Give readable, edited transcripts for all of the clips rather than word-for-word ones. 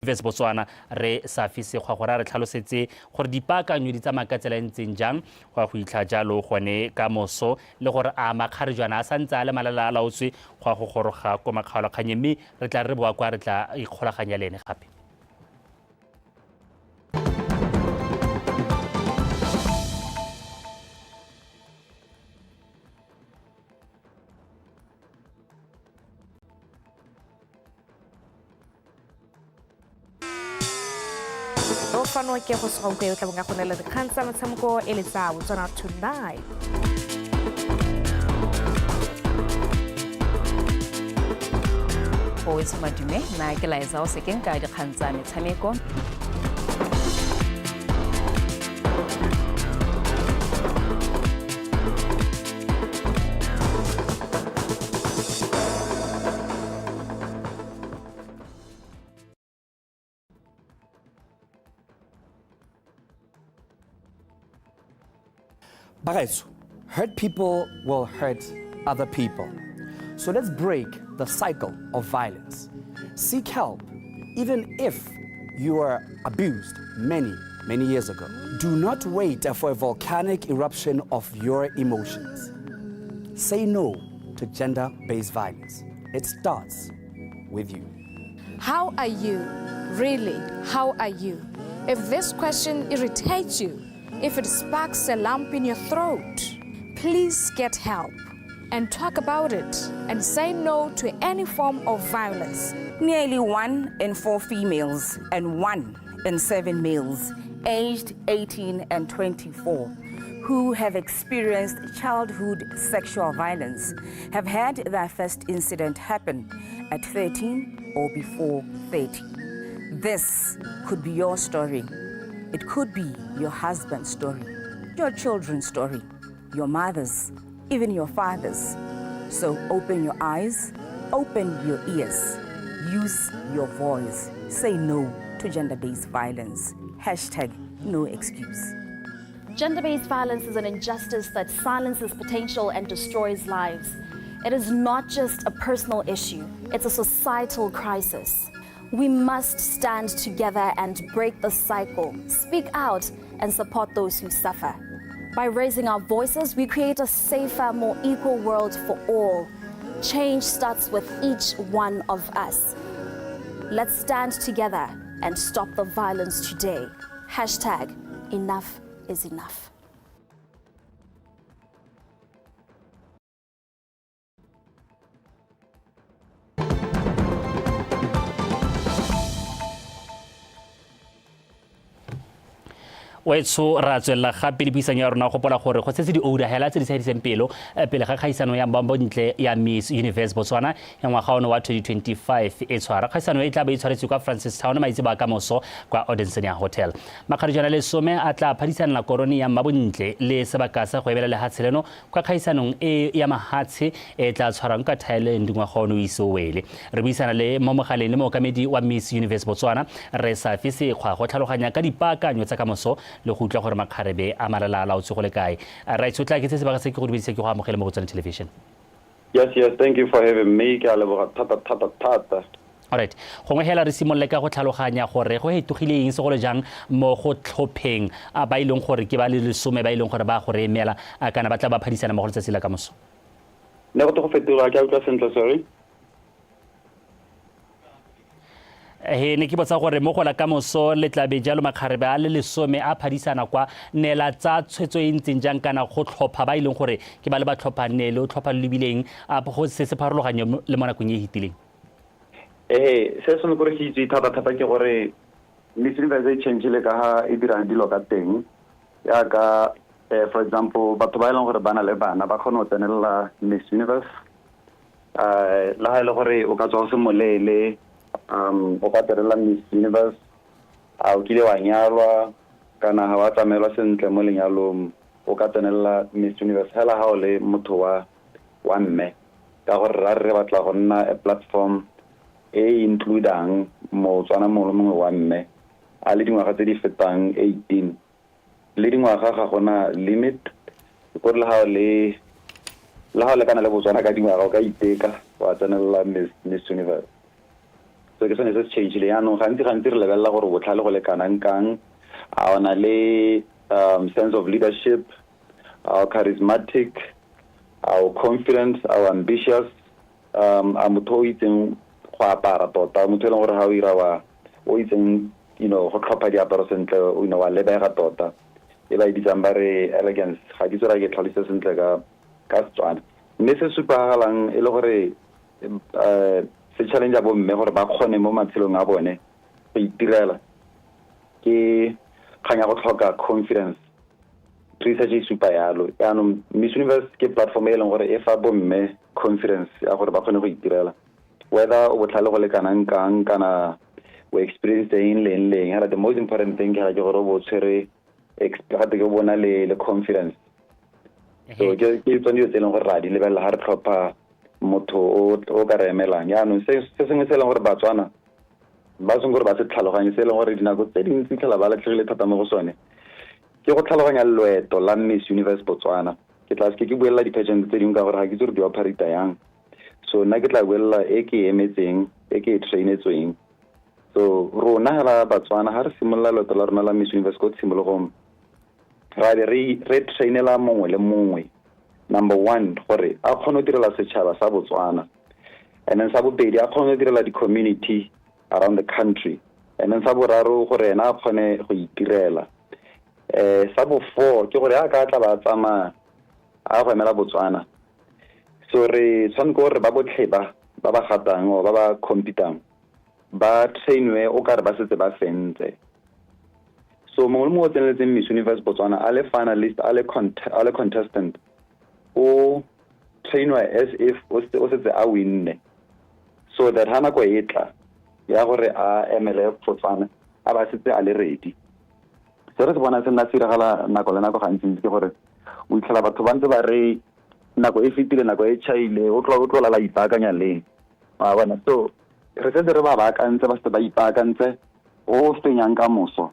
Universe Botswana re Safi Sekgwa gore a re tlhalosetse gore dipaakanyo di tsamaya ka tsela e ntseng jang go ya go itlha jalo gone ka moso, le gore a makgarejwana a santse a le malala a laotswe go ya go goroga ko makgaolakganyeng, mme re tla re boa kwa re tla ikgolaganya le ene gape. O fano ke go segonko e o tla bong ka go neela dikgang tsa metshameko e le tsa Botswana Tonight. O wetse madume, nna ke Laetsa o sekeng ka dikgang tsa metshameko. Bagaetsho, hurt people will hurt other people. So let's break the cycle of violence. Seek help, even if you were abused many, many years ago. Do not wait for a volcanic eruption of your emotions. Say no to gender-based violence. It starts with you. How are you? Really, how are you? If this question irritates you, if it sparks a lump in your throat, please get help and talk about it and say no to any form of violence. Nearly 1 in 4 females and 1 in 7 males aged 18 and 24 who have experienced childhood sexual violence have had their first incident happen at 13 or before 30. This could be your story. It could be your husband's story, your children's story, your mother's, even your father's. So open your eyes, open your ears, use your voice. Say no to gender-based violence. Hashtag no excuse. Gender-based violence is an injustice that silences potential and destroys lives. It is not just a personal issue, it's a societal crisis. We must stand together and break the cycle, speak out and support those who suffer. By raising our voices, we create a safer, more equal world for all. Change starts with each one of us. Let's stand together and stop the violence today. Hashtag enough is enough. Wetsho, ra tswelela gape le puisanyo ya rona. Gopola gore go setse di-oura hela tse di sa diseng pelo pele ga kgaisano ya mbambontle ya Miss Universe Botswana ya ngwaga ono wa 2025 e tshwara. Kgaisano e tla be e tshwaretswe kwa Francistown maitse ba kamoso kwa Odensonia Hotel. Makgarijana le some a tla phadisanela korone ya mmabontle le sebaka sa go ebela lehatshe leno kwa kgaisanong e ya mahatshe e tla tshwarang ka Thailand ngwaga ono o ise o wele. Re buisana le mo mogaleng le mookamedi wa Miss Universe Botswana, re Safi Sekgwa, go tlhaloganya ka dipaakanyo tsa kamoso le go utlwa gore makgarebe a malala a laotswe go le kae. Right, o tla ke se sebaka se ke go dumedise, ke go amogele mo Botswana Television. Yes, thank you for having me. Ke a leboga thata thata thata. Alright, gongwe hela re simolole ka go tlhaloganya gore go hetogile eng segolo jang mo go tlhopheng a ba e leng gore ke ba le lesome ba e leng gore ba go re emela a kana ba tla ba phadisana mo go letsatsi la kamoso. Ne go te go fetoga, ke a utlwa sentle, sorry. He ne ke botsa gore mo go la kamoso le tla be jalo makgarebe a le lesome a phadisana kwa neela tsa tshwetso e ntseng jang kana go tlhopha ba e leng gore ke ba le ba tlhopha ne le o tlhopha le lebileng a go se se pharologanyo le mo nakong e e fetileng. Ee, se se gore se itse thata thata ke gore Miss Universe e changile ka ha e dirang dilo ka teng. Yaka for example, batho ba e leng gore ba na le bana ba kgone go tsenelela Miss Universe. Le ha e le gore o ka tswa o se moleele, o ka tsenelela Miss Universe. A o kile wa nyalwa kana ga wa tsamaelwa sentle mo lenyalong, o ka tsenelela Miss Universe hela ha o le motho wa mme, ka gore ra re batla go nna a platform e e includang Motswana mongwe le mongwe wa mme a le dingwaga tse di fetang 18. Le dingwaga ga gona limit, kore le ha o le le ha o lekana le Botswana ka dingwaga o ka iteka wa tsenelela Miss Universe. So ke sone se se changile. Yaanong gantsi gantsi re lebelela gore botlhale go le kanang kang, a o na le sense of leadership, a o charismatic, a o confident, a o ambitious, a motho o itseng go apara tota, motho e leng gore ga o ira wa o itseng go tlhopha diaparo sentle, wa lebega tota, e ba e bitsang ba re elegance. Ga ke tsora ke tlhalose sentle ka Setswana, mme se supagalang e le gore se challenge bo mme gore ba kgone mo matshelong a bone go itirela ke kgang ya go tlhoka confidence. Research e supa yalo. Yaanong Miss Universe ke platform e leng gore e fa bomme confidence ya gore ba kgone go itirela, whether o botlhale go le kanang kang kana o experience eng le eng le eng. Hela, the most important thing ke hela ke gore o bo tshwere gape ke bona le confidence. So ke tsone dilo tse e leng gore ra di lebelela ga re tlhopha motho o ka re emelang. Yaanong se sengwe se e leng gore Batswana ba seng gore ba se tlhaloganye, se e leng gore dinako tse dintsi tlhela ba latlhegile thata mo go sone, ke go tlhaloganya loeto la Miss Universe Botswana. Ke tla seke ke buelela di-pageant tse dingwe ka gore ga ke itse gore di operata yang, so nna ke tla buelela e ke emetseng, e ke e trainetsweng. So rona hela Batswana, ga re simolola loeto la rona la Miss Universe ko tshimologong, ra be re trainela mongwe le mongwe, number one, gore a kgone go direla setšhaba sa Botswana, and then sa bobedi, a kgone go direla di-community around the country, and then sa boraro, gore ena a kgone go itirela. Sa bo-four ke gore a ka tla ba tsamaya a go emela Botswana, so re tshwanetse gore ba botlhe ba ba gatang or ba ba competang ba trainwe o kare ba setse ba fentse. So mongwe le mongwe o tseneletseng Miss Universe Botswana, a le finalist, a le contestant, o trainwa as if o setse a winne, so that ha nako e tla ya gore a emele Botswana, a ba setse a le ready. Se re se bona se nna se iragala nako le nako gantsi ke gore o itlhela batho ba ntse ba re nako e fetile, nako e chaile, o tlo lala ipaakanya leng, wa bona. So re setse re ba baakantse, ba setse ba ipaakantse. O fenyang ka moso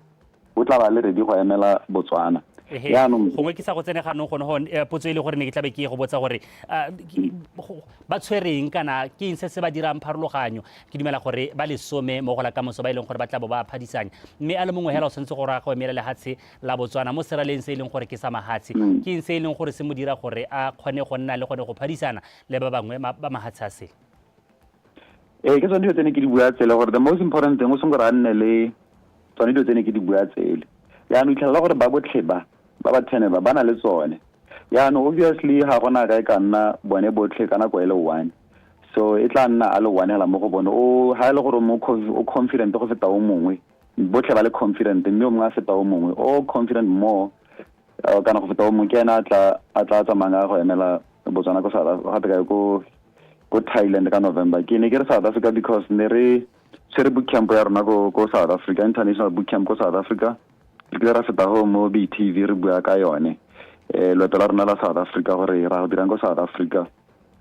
o tla ba le ready go emela Botswana. Yaanong Gongwe ke sa go tsene ganong gone potso e le gore ne ke tlabe ke e go botsa gore ba tshwereng kana ke eng se se ba dirang pharologanyo. Ke dumela gore ba 10 mo go la kamoso ba e leng gore ba tla bo ba phadisanya, mme a le mongwe hela o tshwanetse gore a go emela lehatshe la Botswana mo seraleng se e leng gore ke sa mahatshe. Ke eng se e leng gore se mo dira gore a kgone go nna le gone go phadisana le ba bangwe ba mahatshe a sele? Ee, ke tsone dilo tse ne ke di bua tsele, gore the most important thing o seng gore a nne le tsone dilo tse ne ke di bua tsele. Yaanong itlhelela gore ba botlhe ba 10 ba na le tsone. Yaanong obviously ga gona ka e ka nna bone botlhe ka nako e le one, so e tla nna a le one hela mo go bone o ha e le gore mo o confident go feta o mongwe. Botlhe ba le confident, mme o mongwe a feta o mongwe, o confident more kana go feta o mongwe, ke ena a tla tsamayang a go emela Botswana ko South gape kae ko Thailand ka November. Ke ne ke re South Africa because ne re tshwere boot camp ya rona ko South Africa, international boot camp ko South Africa. Re kile ra feta go mo BTV re bua ka yone loeto la rona la South Africa, gore ra go dirang ko South Africa.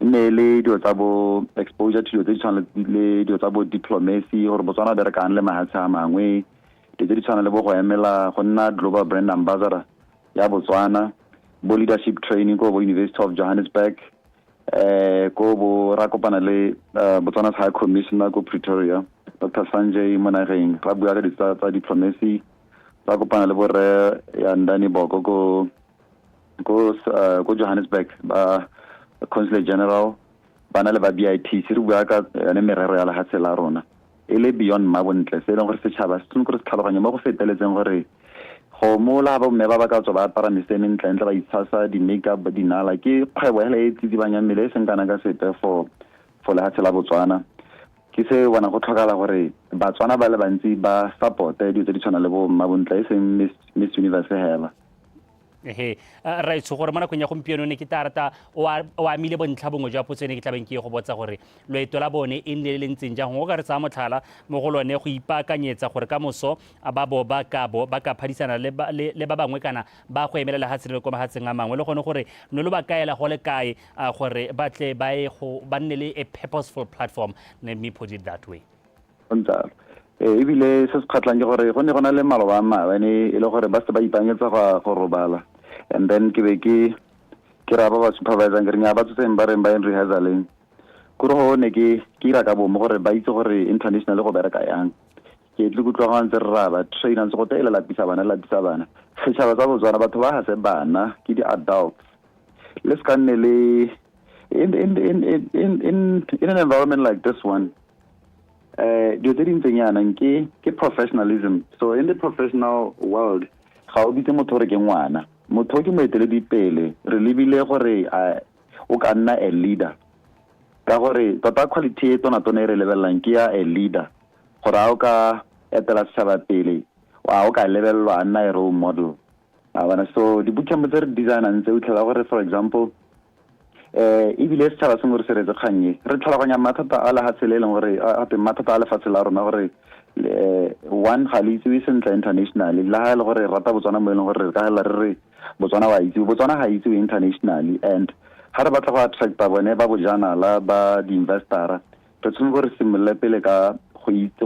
E ne e le dilo tsa bo exposure to dilo tse di tshwanang le dilo tsa bo diplomacy, gore Botswana berekang le mahatshe a mangwe, dilo tse di tshwanang le bo go emela go nna global brand ambassador ya Botswana, bo leadership training ko bo University of Johannesburg, ko bo ra kopana le Botswana's High Commissioner ko Pretoria, Dr Sanjay Monageng, ra bua ka dilo tsa diplomacy. Ra kopana le borre Yandani Boko ko Johannesburg, ba Consulate General, ba na le ba BITC, re bua ka yone merero ya lehatshe la rona e le beyond mabontle, se e leng gore setšhaba se tshwanetse gore se tlhaloganye mo go feteletseng gore go mola ba bomme ba ka tswa ba apara mesese e mentlentle, ba itshasa di-makeup, dinala, ke kgwebo hela e tsitsibanyang mmele e seng kana ka sepe for lehatshe la Botswana. Ke se bona go tlhokala gore Batswana ba le bantsi ba supporte dilo tse di tshwanang le bo mmabontle, e seng Miss Universe hela. Ehe, raetsho, gore mo nakong ya gompieno ne ke tla rata o amile bontlha bongwe jwa potso e ne ke tlabeng ke e go botsa, gore loeto la bone e nne le le ntseng jang, gongwe o ka re tsaya motlhala mo go lone go ipaakanyetsa gore ka moso a ba bo ba ka bo ba ka phadisana le ba bangwe kana ba go emela lehatshe le ko mahatsheng a mangwe, le gone gore ne lo ba kaela go le kae gore ba tle ba ye go ba nne le a purposeful platform, let me put it that way. Go ntse ebile se se kgatlhang ke gore go ne go na le maloba a maabane e le gore ba se ba ipaakanyetsa go robala, and then ke be ke raya ba ba supervisang ke re nya ba tsotseng ba reng ba eng rehearsaleng. Kore go ne ke ira ka bomo gore ba itse gore international go bereka yang. Ke tle kutlwa ga ntse re ra ba train ntse go te le lapisa bana, lapisa bana. Setšhaba sa Botswana, batho ba ga se bana, ke di-adults. Le se ka nne le in an environment like this one, dilo tse di ntseng yanang ke professionalism. So in the professional world, ga o bitse motho gore ke ngwana, motho ke moeteledipele. Re lebile gore o ka nna a leader, ka gore tota quality e tona-tona e re lebelelang ke ya a leader, gore a o ka etela setšhaba pele, a o ka lebelelwa a nna a role model a bona. So di-bootcamp tse re designang tse, o tlhela gore, for example, ebile setšhaba sengwe re se retse kgannye, re tlhaloganya mathata a lefatshe le e leng gore gape mathata a lefatshe la rona, gore one, ga le itsewe sentle internationally. Le ga e le gore re rata Botswana mo e leng gore re ka hela re re Botswana wa itsewe, Botswana ga itsewe internationally. And ga re batla go attracta bone ba bojanala, ba di-investora, re tshwanetse gore simolole pele ka go itse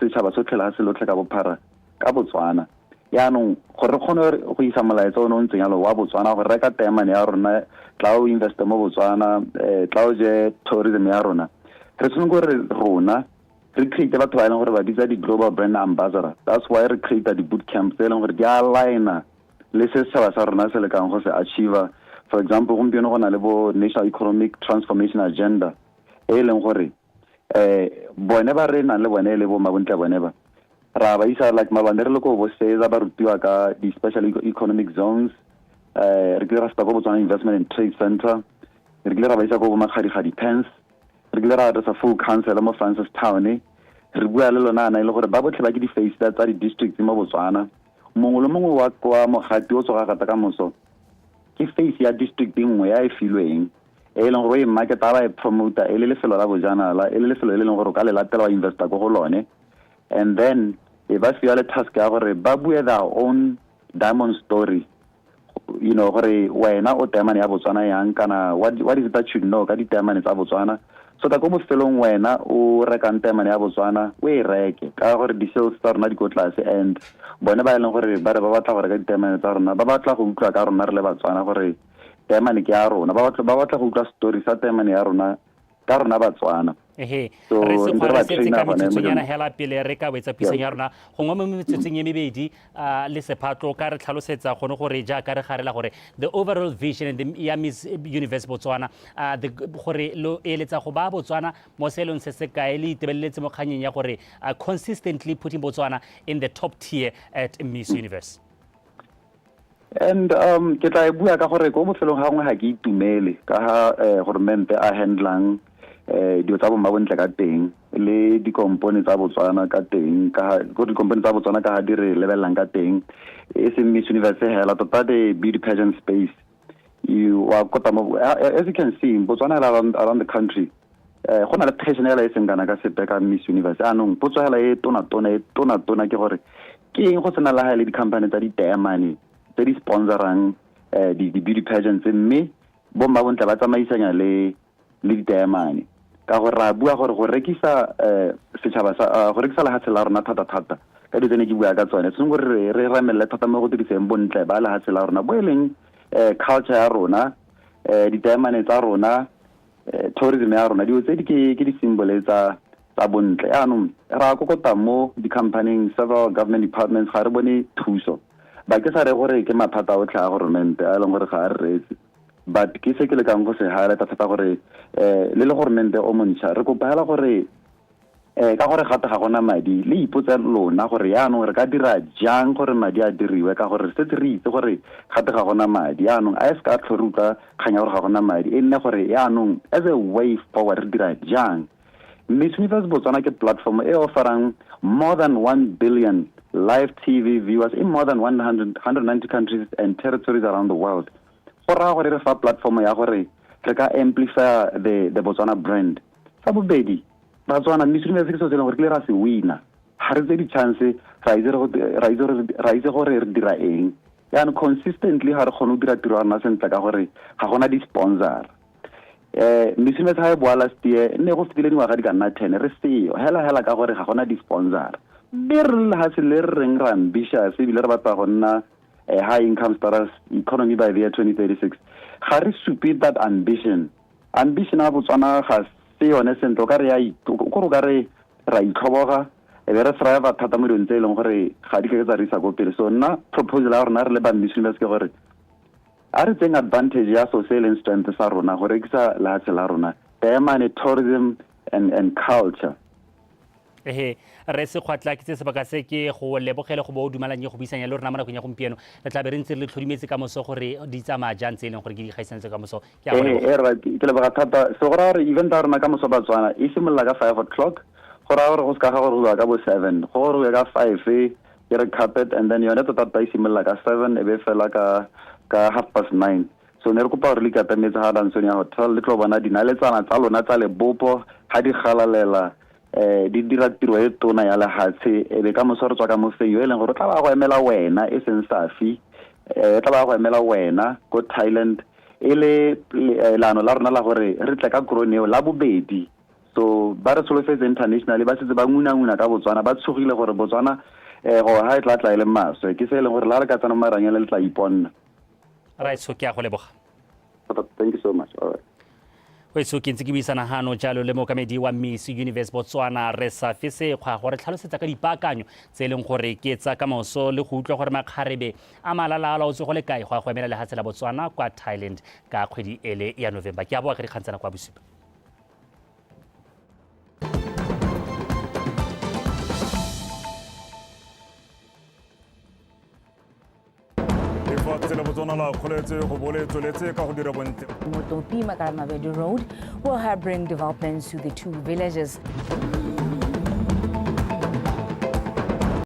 setšhaba sotlhe le ga se lotlhe ka bophara ka Botswana. Yaanong gore re kgone go isa molaetsa o ne o ntseng yalo wa Botswana, gore reka teemane ya rona, tla o investe mo Botswana, tla o je tourism ya rona, re tshwanetse gore rona re create batho ba e leng gore ba bitsa di-global brand ambassador. That's why re create di-boot camp tse e leng gore di aligna le se setšhaba sa rona se lekang go se achieve. For example, gompieno go na le bo National Economic Transformation Agenda, e leng gore bone ba re nang le bone le bo mabontle bone ba ra ba isa, like mabane re le ko bo seza, ba rutiwa ka di-special economic zones. Re kile ra feta ko Botswana Investment and Trade Center, re kile ra ba isa ko bo Makgadikgadi Pans, re kile ra addressa full council mo Francistown. Re bua le lona ana e le gore ba botlhe ba ke di-face tsa di-districts mo Botswana. Mongwe le mongwe wa kwa mogati o tsoga gata ka moso ke face ya district nngwe ya e filweng, e leng gore o e marketa, ba e promota e le lefelo la bojanala, e le lefelo le leng gore o ka le latela, wa investa ko go lone. And then e ba fiwa le task ya gore ba bue their own diamond story, gore wena o teemane ya Botswana yang, kana what is it that you know ka diteemane tsa Botswana, so ta ko bofelong wena o rekang teemane ya Botswana o e reke, ka gore di-sales tsa rona di ko tlase. And bone ba e leng gore ba re ba batla go reka diteemane tsa rona, ba batla go utlwa ka rona re le Batswana gore teemane ke ya rona, ba batla go utlwa story sa teemane ya rona ka rona Batswana. Ehe, re se re setse ka metsotsonyana hela pele re ka wetsa puisano ya rona, gongwe mo metsotsong e mebedi le sephatlo, ka re tlhalosetsa gone gore jaaka re garela gore the overall vision ya Miss Universe Botswana, gore lo eletsa go ba Botswana mo seelong se se kae, le itebeleletse mo kganyeng ya gore consistently putting Botswana in the top tier at Miss Universe. And ke tla e bua ka gore ko bofelong ga gongwe ga ke itumele ka ga goromente a handlang dilo tsa bomma bontle ka teng le dikompone tsa Botswana ka teng, ka go dikompone tsa Botswana ka ga di re lebelelang ka teng, e seng Miss Universe hela, tota the beauty pageant space. You wa kota mo, as you can see, Botswana around the country, go na le passion hela e seng kana ka sepe ka Miss Universe. Anong potso hela e tona tona e tona tona ke gore ke eng go sena le ga le di-company tsa diteemane tse di sponsorang di-beauty pageants, mme bomma bontle ba tsamaisanya le diteemane? Ka gore ra bua gore go rekisa setšhaba sa go rekisa lehatshe la rona thata-thata ka dilo tse ne ke bua ka tsone, tshwanetse gore re ramelele thata mo go diriseng bontle ba lehatshe la rona, bo e leng culture ya rona, diteemane tsa rona, tourism ya rona. Dilo tse di ke di-symbol tsa bontle. Yaanong ra kokota mo di-companyng, several government departments, ga re bone thuso. Ba ke sa re gore ke mathata otlhe a goromente a e leng gore ga a re reetse, but ke se ke lekang go se highlighta thata gore le goromente o montšha, re kopa hela gore ka gore gape ga gona madi, le ipotsa lona gore yaanong re ka dira jang gore madi a diriwe, ka gore setse re itse gore gape ga gona madi. Yaanong a e se ka tlho re utlwa kgang ya gore ga gona madi, e nne gore yaanong as a way forward re dira jang. Miss Universe Botswana ke platform e offerang more than 1 billion live TV viewers in more than 100, 190 countries and territories around the world. Go raya gore re fa platform ya gore re ka amplify the Botswana brand. Sa bobedi, Batswana, Miss Universe ke selo se e leng gore ke le ra se wina. Ga re tse di-chance, ra itse gore re dira eng. Yaanong consistently ga re kgone go dira tiro ya rona sentle ka gore ga gona di-sponsor. Miss Universe ga e boa last year, nne go fetile dingwaga di ka nna 10 re seo hela hela ka gore ga gona di-sponsor. Mme re le lehatshe le re reng re ambitious ebile re batla go nna a high income status economy by the year 2036, ga re supe that ambition. Ambition ya Botswana ga se yone sentle, o ka re ya kore o ka re ra itlhoboga e be re thrive thata mo dilong tse e leng gore ga di kake tsa re isa ko pele. So nna proposal ya rona re le ba Miss Universe ke gore a re tseng advantage ya so se e leng strength sa rona go rekisa lehatshe la rona, teemane, tourism and culture. Ehe, re Sekgwatla, ke tse sebaka se ke go lebogele go bo o dumalanye go buisanya le rona mo nakong ya gompieno. Re tla be re ntse re le tlhodimetse ka moso gore di tsamaya jang tse e leng gore ke dikgaisano tse ka moso. Ke a go Ee. leboga. E ra ke leboga thata. So go raya gore event ya rona ka moso, Batswana, e simolola ka 5 o'clock. Go raya gore go se ka ga gore bua ka bo 7, go gore ka 5 ke re carpet, and then yone tota tota e simolola ka 7 e be fela ka 9:30. So ne re kopa gore le ikatametse ga Lansonia Hotel, le tlo bona dinaletsana tsa lona tsa lebopo ga di galalela, di dira tiro e tona ya lehatshe. E be ka moso re tswa ka mofeng yo e leng gore o tla ba go emela wena, e seng Safi, o tla ba go emela wena ko Thailand, e le leano la rona la gore re tle ka krone eo la bobedi. So ba re solofetse internationally, ba setse ba nguna-nguna ka Botswana, ba tshogile gore Botswana go ha e tla tla e le maswe. Ke se e leng gore la re ka tsena mo maranyane le tla iponna. Right, so ke a go leboga. Thank you so much. All right. Wetso, ke ntse ke buisana gano jalo le mookamedi wa Miss Universe Botswana, re sa Fesekgwa, gore tlhalosetsa ka dipaakanyo tse e leng gore ke tsa ka moso le go utlwa gore makgarebe a malala a laotse go le kae go ya go emela lehatshe la Botswana kwa Thailand ka kgwedi ele ya November. Ke a boa ka dikgantsana kwa bosupa. Lefatshe la Botswana la kgoletse go bo le tsweletse ka go dira bontle. Motopi Makalamabedi Road will help bring developments to the two villages.